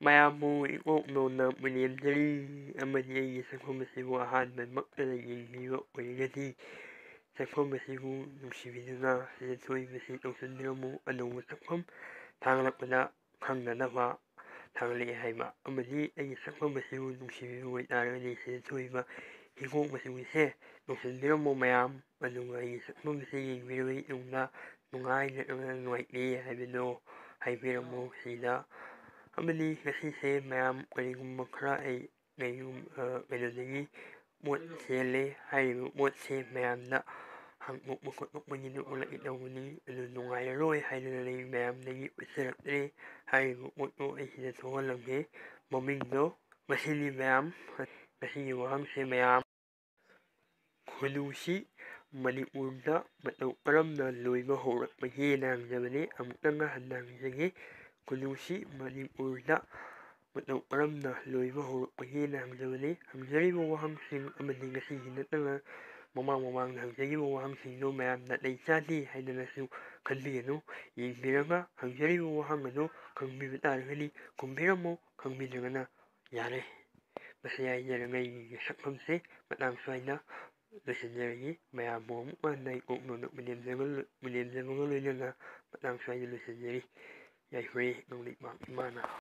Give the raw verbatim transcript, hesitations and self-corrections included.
ꯃꯌꯥꯝꯕꯨ ꯏꯀꯣꯛ ꯅꯣꯟꯅ ꯃꯤꯂꯦꯝꯖꯔꯤ ꯑꯃꯗꯤ ꯑꯩꯒꯤ ꯁꯛꯐꯝ ꯑꯁꯤꯕꯨ ꯑꯍꯥꯟꯕꯃꯛꯇꯗ ꯌꯦꯡꯕꯤꯕ ꯑꯣꯏꯔꯒꯗꯤ ꯁꯛꯐꯝ ꯑꯁꯤꯕꯨ ꯅꯨꯡꯁꯤꯕꯤꯗꯨꯅ ꯁꯤꯗ ꯊꯣꯛꯏꯕꯁꯤ ꯇꯧꯁꯤꯟꯕꯤꯔꯝꯃꯨ꯫ ꯑꯅꯧꯕ ꯁꯛꯐꯝ ꯊꯥꯒꯠꯂꯛꯄꯗ ꯈꯪꯅꯅꯕ ꯊꯥꯒꯠꯂꯛꯑꯦ ꯍꯥꯏꯕ ꯑꯃꯗꯤ ꯑꯩꯒꯤ ꯁꯛꯐꯝ ꯑꯁꯤꯕꯨ ꯅꯨꯡꯁꯤꯕꯤꯕ ꯑꯣꯏꯇꯥꯔꯒꯗꯤ ꯁꯤꯗ ꯊꯣꯛꯏꯕ ꯍꯤꯒꯣꯛ ꯃꯆꯨꯁꯦ ꯇꯧꯁꯤꯟꯕꯤꯔꯝꯃꯨ ꯃꯌꯥꯝ꯫ ꯑꯗꯨꯒ ꯑꯩꯒꯤ ꯁꯛꯐꯝꯁꯦ ꯌꯦꯡꯕꯤꯔꯕꯒꯤ ꯇꯨꯡꯗ ꯅꯨꯡꯉꯥꯏ ꯅꯠꯇ꯭ꯔꯒ ꯅꯨꯡꯉꯥꯏꯇꯦ ꯍꯥꯏꯕꯗꯣ ꯍꯥꯏꯕꯤꯔꯝꯃꯨ ꯁꯤꯗ꯫ ꯑꯃꯗꯤ ꯉꯁꯤꯁꯦ ꯃꯌꯥꯝ ꯀꯔꯤꯒꯨꯝꯕ ꯈꯔ ꯑꯩ ꯀꯩꯅꯣꯗꯒꯤ ꯄꯣꯠ ꯆꯦꯜꯂꯦ꯫ ꯍꯥꯏꯔꯤꯕ ꯄꯣꯠꯁꯦ ꯃꯌꯥꯝꯗ ꯍꯥꯡꯗꯣꯛꯄ ꯈꯣꯠꯇꯣꯛꯄꯒꯤꯗꯨ ꯎꯠꯂꯛꯀꯦ ꯇꯧꯕꯅꯤ꯫ ꯑꯗꯨ ꯅꯨꯡꯉꯥꯏꯔꯔꯣꯏ ꯍꯥꯏꯗꯨꯅ ꯑꯩ ꯃꯌꯥꯝꯗꯒꯤ ꯎꯠꯆꯔꯛꯇ꯭ꯔꯦ꯫ ꯍꯥꯏꯔꯤꯕ ꯄꯣꯠꯇꯣ ꯑꯩ ꯁꯤꯗ ꯊꯣꯛꯍꯜꯂꯝꯒꯦ꯫ ꯃꯃꯤꯡꯗꯣ ꯃꯁꯤꯅꯤ ꯃꯌꯥꯝ꯫ ꯉꯁꯤꯒꯤ ꯋꯥꯍꯪꯁꯦ ꯃꯌꯥꯝ ꯈꯨꯅꯨꯁꯤ ꯃꯅꯤꯄꯨꯔꯗ ꯃꯇꯧ ꯀꯔꯝꯅ ꯂꯣꯏꯕ ꯍꯧꯔꯛꯄꯒꯦꯅ ꯍꯪꯖꯕꯅꯤ꯫ ꯑꯃꯨꯛꯇꯪꯒ ꯍꯟꯅ ꯍꯪꯖꯒꯦ꯫ ꯈꯨꯅꯨꯁꯤ ꯃꯅꯤꯄꯨꯔꯗ ꯃꯇꯧ ꯀꯔꯝꯅ ꯂꯣꯏꯕ ꯍꯧꯔꯛꯄꯒꯦꯅ ꯍꯪꯖꯕꯅꯤ꯫ ꯍꯪꯖꯔꯤꯕ ꯋꯥꯍꯪꯁꯤꯡ ꯑꯃꯗꯤ ꯉꯁꯤꯒꯤ ꯅꯠꯇꯅ ꯃꯃꯥꯡ ꯃꯃꯥꯡꯗ ꯍꯪꯖꯈꯤꯕ ꯋꯥꯍꯪꯁꯤꯡꯗꯨ ꯃꯌꯥꯝ ꯅꯥꯇꯩ ꯆꯥꯗꯦ ꯍꯥꯏꯗꯅꯁꯨ ꯈꯟꯕꯤꯒꯅꯨ꯫ ꯌꯦꯡꯕꯤꯔꯒ ꯍꯪꯖꯔꯤꯕ ꯋꯥꯍꯪ ꯑꯗꯨ ꯈꯪꯕꯤꯕ ꯇꯥꯔꯒꯗꯤ ꯈꯨꯝꯕꯤꯔꯝꯃꯨ, ꯈꯪꯕꯤꯗ꯭ꯔꯒꯅ ꯌꯥꯔꯦ꯫ ꯃꯁꯤ ꯍꯥꯏꯖꯔꯒ ꯑꯩꯒꯤ ꯁꯛꯐꯝꯁꯦ ꯃꯇꯥꯡ ꯁ꯭ꯋꯥꯏꯗ ꯂꯣꯏꯁꯤꯟꯖꯔꯒꯦ꯫ ꯃꯌꯥꯝꯕꯨ ꯑꯃꯨꯛ ꯍꯟꯅ ꯏꯀꯣꯛ ꯅꯣꯟꯅ ꯃꯤꯂꯦꯝꯖꯕꯒ ꯂꯣꯏꯅꯅ ꯃꯇꯥꯡ ꯁ꯭ꯋꯥꯏꯗ ꯂꯣꯏꯁꯤꯟꯖꯔꯤ꯫ ꯌꯥꯏꯐꯔꯦ ꯅꯣꯡꯂꯩ ꯄꯥꯛ ꯏꯃꯥꯅ꯫